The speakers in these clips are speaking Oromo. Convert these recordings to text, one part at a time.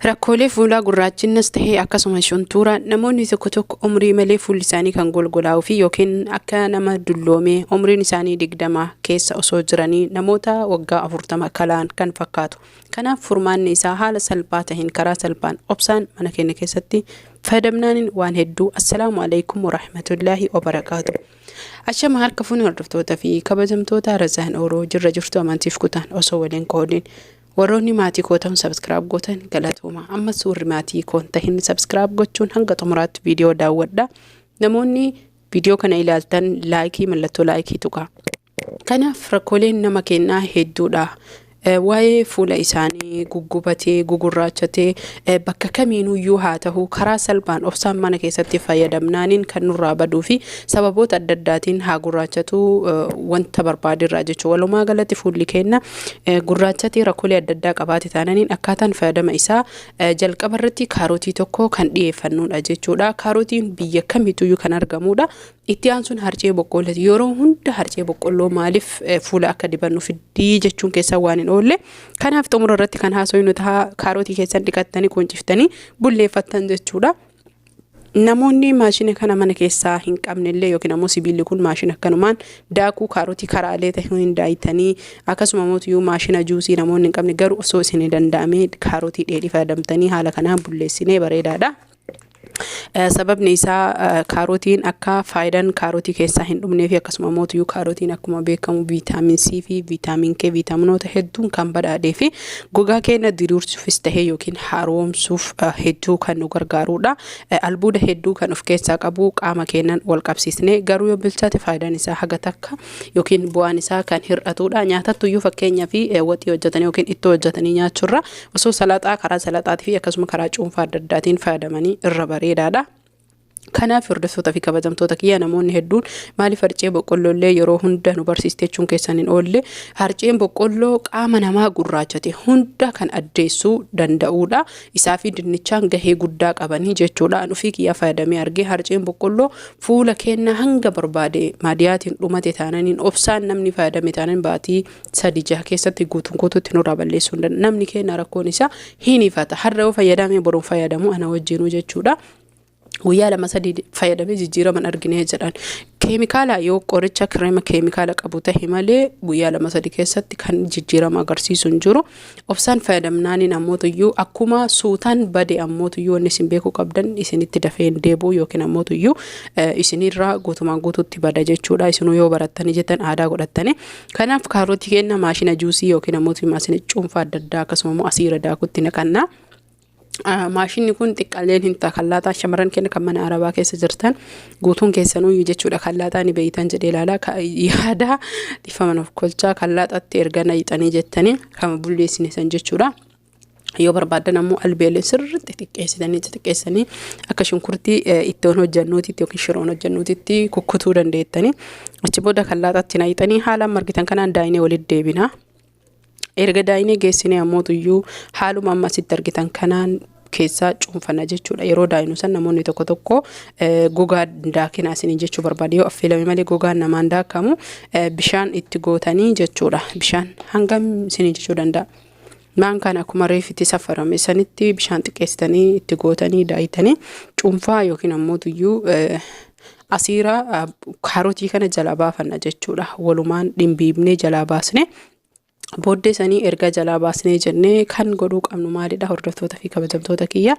Rakkoolee fuulaa gurraachinnas tahee akkasuma shuntuura namoonni tokko tokko umrii malee fuulli isaanii kan golgolaa'uu fi yookiin akka nama dulloomee umriin isaanii 20 keessa osoo jiranii namoota waggaa 40 kalaan kan fakkaatu. Kanaaf furmaanni isaa haala salphaa taheen karaa salphaan obsaan mana keenya keessatti fayyadamnaaniin waan hedduu. Assalaamu alaikum warahmatullaahi wabarakaatu. Ashama harka fuuni hordoftoota fi kabajamtoota Razaan Oroo jirra jirtu amantiif kutaan osoo waliin qoodin. Warroonni maatii koo ta'uun subscribe gootan galatooma. Ammas warri maatii koo hin tahin subscribe gochuun hanga xumuraatti viidiyoo daawwadha. Namoonni viidiyoo kana ilaaltan laayikii mallattoo laayikii tuqaa. Kanaaf rakkooleen nama kennaa hedduudha. Waa'ee fuula isaanii guggubatee gugurraachatee bakka kamiinuyyuu haa ta'u karaa salphaan obsaan mana keessatti fayyadamnaaniin kan nurraa baduu fi sababoota adda addaatiin haa gurraachatu wanta barbaadirraa jechuudha. Walumaa galatti fuulli keenya gurraachatee rakkoolee adda addaa qabaate taananiin akkaataan fayyadama isaa jalqaba irratti kaarotii tokko kan dhiyeeffannudha jechuudha. Kaarotiin biyya kamituyyuu kan argamudha. Itti aansuun harcee boqqoollooti. Yeroo hunda harcee boqqolloo maaliif fuula akka dibannu fiddii jechuun keessan waan hin oolle. Kanaaf xumura irratti kan haasofnu ta'a kaarotii keessan dhiqattanii qunciftanii bulleeffattan jechuudha. Namoonni maashina kana mana keessaa hin qabne illee yookiin ammoo sibiilli kun maashina akkanumaan daakuu kaarotii karaalee ta'e hin daayitanii akkasuma mootiyyuu maashina juusii namoonni hin qabne garuu osoo isin danda'amee kaarotii dheedhii fayyadamtanii haala kanaan bulleessinee bareedaadha. Sababni isaa kaarotiin akka faayidaan kaarotii keessaa hin dhumnee fi akkasuma mootiyyuu kaarotiin akkuma beekamu viitaamin C fi viitaamin K viitaaminoota hedduun kan badhaadhee fi gogaa keenya diriirsuufis tahee yookiin haaromsuuf hedduu kan nu gargaarudha. Albuuda hedduu kan of keessaa qabu qaama keenyan wal qabsiisnee garuu yoo bilchaate faayidaan isaa haga takka yookiin bu'aan isaa kan hir'atudha. Nyaatattuyyuu fakkeenyaa fi waxii hojjetanii yookiin ittoo hojjetanii nyaachuurra osoo salaaxaa karaa salaaxaatii fi akkasuma karaa cuunfaa adda addaatiin fayyadamanii irra bareedaadha. Kanaaf hordoftoota fi kabajamtoota kiyya namoonni hedduun maaliif harcee boqqolloo illee yeroo hunda nu barsiiste jechuun keessan hin oolle. Harceen boqqolloo qaama namaa gurraachate hunda kan addeessuu danda'uudha. Isaa fi dinnichaan gahee guddaa qabanii jechuudha. An ofii kiyyaa fayyadamee argee harceen boqqolloo fuula keenna hanga barbaade maadiyaatiin dhumate taananiin obsaan namni fayyadame taanan baatii 3 6 keessatti guutuun guutuutti nurraa balleessuu hin danda'u. Namni keenya rakkoon isaa hin ifata. Har'a yoo fayyadame boruun fayyadamu ana wajjinuu jechuudha. Guyyaa 2 3 fayyadamee jijjiiraman argine jedhan. Keemikaala yoo qoricha kireema keemikaala qabu tahe malee guyyaa 2 3 keessatti kan jijjiirama agarsiisu hin jiru. Obsaan fayyadamnaaniin ammootuyyuu akkuma suutaan bade ammootuyyuu wanni isin beekuu qabdan isinitti dafee hin deebi'u yookiin ammootuyyuu isinirraa guutumaan guutuutti bada jechuudha. Isinuu yoo barattanii jettan aadaa godhattanii. Kanaaf kaarotii kenna maashina juusii yookiin ammootu maashina cuunfaa adda addaa akkasuma immoo asiira daakutti naqanna. Maashinni kun xiqqaaleen hin ta'a kallaaxaa shamarran keenya kan mana arabaa keessa jirtan guutuun keessanuyyuu jechuudha kallaaxaa ni beeytan jedhee ilaalaa yaada dhiifama nuuf kolchaa kallaaxaatti erga nayixanii jettanii kan bulleessine san jechuudha. Yoo barbaadan ammoo albeelee sirriitti xixiqqeessitanii xixiqqeessanii akka shunkurtii ittoon hojjannuutitti yookiin shiroon hojjannuutitti kukkutuu dandeettanii achi booda kallaaxaatti nayixanii haala amma argitan kanaan daayinee walitti deebina. Erga daayinee geessinee ammootuyyuu haaluma amma asitti argitan kanaan keessaa cuunfanna jechuudha. Yeroo daayinu san namoonni tokko tokko gogaa daakinaa isinii jechuu barbaade yoo affeelame malee gogaan namaan daakamu bishaan itti gootanii jechuudha. Bishaan hangam isinii jechuu danda'a. Maan kan akkuma reefitti safarame sanitti bishaan xiqqeessitanii itti gootanii daayitanii cuunfaa yookiin ammootuyyuu asiira kaarotii kana jalaa baafanna jechuudha. Walumaan dhimbiibnee jalaa baasne. Booddee sanii erga jalaa baasnee jennee kan godhuu qabnu maalidha hordoftoota fi kabajamtoota kiyya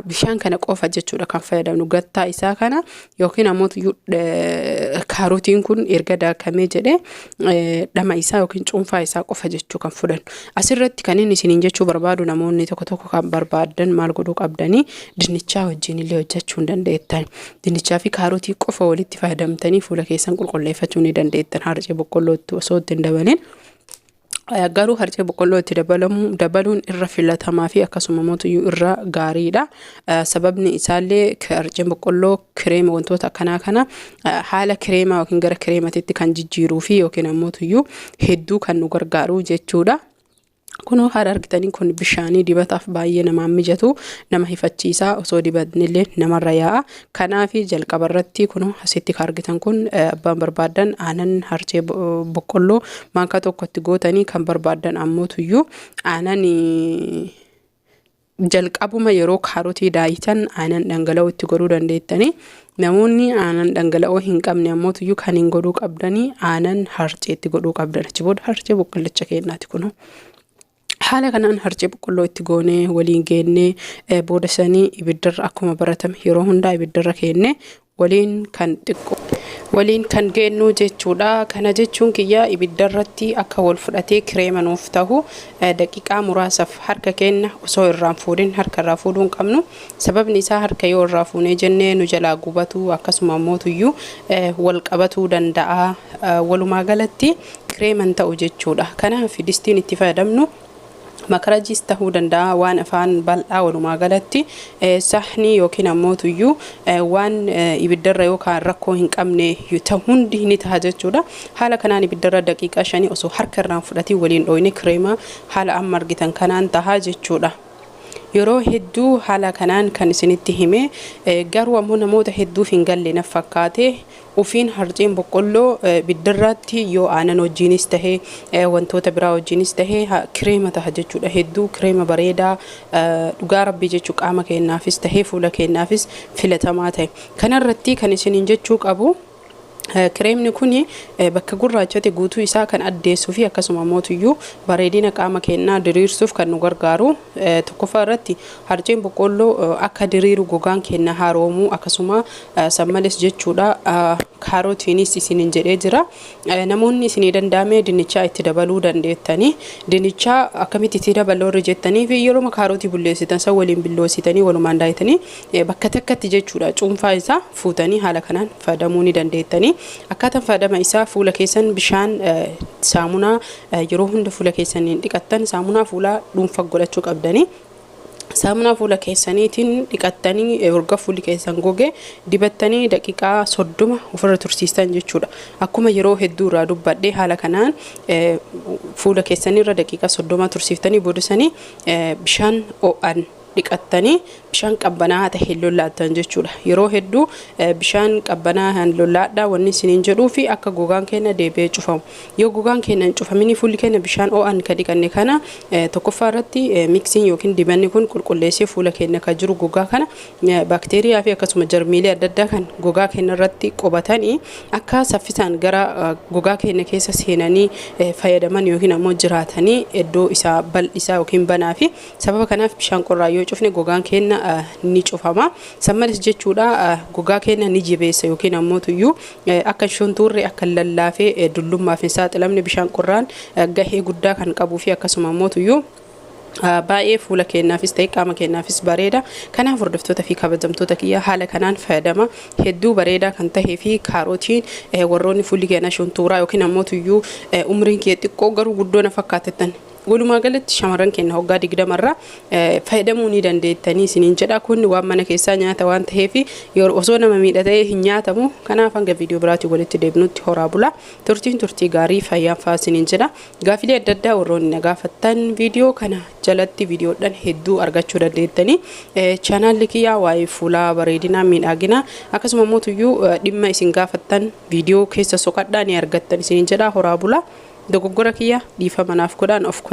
bishaan kana qofa jechuudha kan fayyadamnu gattaa isaa kana yookiin ammoo kaarotiin kun erga daakamee jedhee dhama isaa yookiin cuunfaa isaa qofa jechuu kan fudhannu. Asirratti kan inni isiniin jechuu barbaadu namoonni tokko tokko kan barbaadan maal godhuu qabdanii dinnichaa wajjin illee hojjechuu hin dandeettan. Dinnichaa fi kaarotii qofa walitti fayyadamtanii fuula keessan qulqulleeffachuu ni dandeettan harcee boqqollootti osoo itti hin dabalin. Garuu harcee boqqolloo itti dabaluun irra filatamaa fi akkasuma mootuyyuu irra gaariidha. Sababni isaallee harceen boqqolloo kireema wantoota akkanaa kana haala kireemaa yookiin gara kireematitti kan jijjiiruu fi yookiin ammoo hedduu kan nu gargaaru jechuudha. Kunoo haala argitanii kun bishaanii dibataaf baay'ee namaan mijatu nama hifachiisaa osoo dibatnillee namarra yaa'a. Kanaaf jalqaba irratti kunoo asitti kan argitan kun abbaan barbaadan aanan harcee boqqolloo maankaa tokkotti gootanii kan barbaadan ammoo tuyyuu aanan Jalqabuma yeroo kaarotii daayitan aanan dhangala'oo itti godhuu dandeettanii. Namoonni aanan dhangala'oo hin qabne ammoo tuyyuu kan hin godhuu qabdanii aanan harcee itti godhuu qabdan. Achi booda harcee boqqollicha keenyaati kunoo. Haala kanaan harcee boqqolloo itti goonee waliin geennee booda sanii ibiddarra akkuma baratame yeroo hundaa ibiddarra keennee waliin kan xiqqoo waliin kan geennu jechuudha. Kana jechuun kiyya ibiddarratti akka wal fudhatee kireema nuuf tahu daqiiqaa muraasaaf harka keenya osoo irraan fuudhin, harka irraa fuudhuu hin qabnu. Sababni isaa harka yoo irraa fuunee jennee nu jalaa gubatu, akkasuma ammoo tuyyuu wal qabatuu danda'a. Walumaa galatti kireeman ta'u jechuudha. Kanaaf distiin itti fayyadamnu makarajiis tahuu danda'a, waan afaan bal'aa, walumaa galatti sahnii yookiin ammoo tuyyuu waan ibiddarra yookaan rakkoo hin qabne hundi ni taha jechuudha. Haala kanaan ibiddarra daqiiqaa 5 osoo harka irraan fudhatiin waliin dhooyne kireema haala amma argitan kanaan taha jechuudha. Yeroo hedduu haala kanaan kan isinitti hime, garuu ammoo namoota hedduuf hin galle na fakkaate. Ufiin harceen boqqolloo ibiddarratti yoo aanan wajjiinis tahee wantoota biraa wajjiinis tahee kireema taha jechuudha. Hedduu kireema bareedaa dhugaa rabbii jechuu qaama keenyaafis tahee fuula keenyaafis filatamaa ta'e. Kanarratti kan isiniin jechuu qabu, kireemni kun bakka gurraachate guutuu isaa kan addeessuu fi akkasuma mootuyyuu bareedina qaama keenyaa diriirsuuf kan nu gargaaru. Tokkoffaa irratti harceen boqqolloo akka diriiru, gogaan keenya haaromuu, akkasuma sammales jechuudha. Kaarotiinis isiniin jedhee jira. Namoonni isinii danda'ame dinnichaa itti dabaluu dandeettanii. Dinnichaa akkamitti itti dabaluu warri jettanii fi yeroo kaarotii bulleessitan san waliin billoositanii walumaan daayitanii bakka takkatti jechuudha, cuunfaa isaa fuutanii haala kanaan fayyadamuu ni dandeettanii. Akkaataan fayyadama isaa fuula keessan bishaan saamunaa yeroo hunda fuula keessaniin dhiqattan, saamunaa fuulaa dhuunfa godhachuu qabdanii. Saamunaa fuula keessaniitiin dhiqattanii erga fuulli keessan goge dibattanii daqiiqaa 30 ofirra tursiistan jechuudha. Akkuma yeroo hedduu irraa dubbadhee, haala kanaan fuula keessanirra daqiiqaa 30 tursiiftanii boodasanii bishaan ho'an dhiqattanii bishaan qabbanaa ta'e hin lollaattan jechuudha. Yeroo hedduu bishaan qabbanaa hin lollaadhaa wanni isiniin jedhuu fi akka gogaan keenya deebi'ee cufamu. Yoo gogaan keenya hin cufamin fuulli keenya bishaan ho'an kan dhiqanne kana, tokkoffaa irratti mixiin yookiin dibanni kun qulqulleessee fuula keenya kan jiru gogaa kana baakteeriyaa fi akkasuma jarmiilee adda addaa kan gogaa keenya irratti qubatanii akka saffisaan gara gogaa keenya keessa seenanii fayyadaman yookiin ammoo jiraatanii iddoo isaa bal'isaa yookiin banaa fi sababa kanaaf bishaan qorraa yoo cufne gogaan keenya ni cufama. Sammalis jechuudha, gogaa keenya ni jabeessa yookiin ammoo tuyyuu akka shuntuurri akka lallaafee dullummaaf hin saaxilamne bishaan qorraan gahee guddaa kan qabuu fi akkasuma ammoo tuyyuu baay'ee fuula keenyaafis ta'e qaama keenyaafis bareeda. Kanaaf hordoftoota fi kabajamtoota kiyya, haala kanaan fayyadama. Hedduu bareedaa kan tahee fi kaarotiin warroonni fuulli keenya shuntuuraa yookiin ammoo tuyyuu umriin kee xiqqoo garuu guddoo na fakkaatettan, walumaa galatti shamarran keenya waggaa 20rraa fayyadamuu ni dandeettanii isiniin jedha. Kun waan mana keessaa nyaata waan ta'eef osoo nama miidha ta'ee hin nyaatamu. Kanaaf hanga viidiyoo biraatiin walitti deebinutti horaa bula, turtiin turtii gaarii, fayyaan fa'aa isiniin jedha. Gaafilee adda addaa warroonni na gaafattan viidiyoo kana jalatti viidiyoodhaan hedduu argachuu dandeettanii. Chaanaalli kiyyaa waa'ee fuulaa, bareedinaa, miidhaginaa, akkasuma mootuyyuu dhimma isin gaafattan viidiyoo keessa soqadhaa ni argattan isiniin jedha. Horaa bula. Dogoggora kiyya dhiifama naaf godhaan of.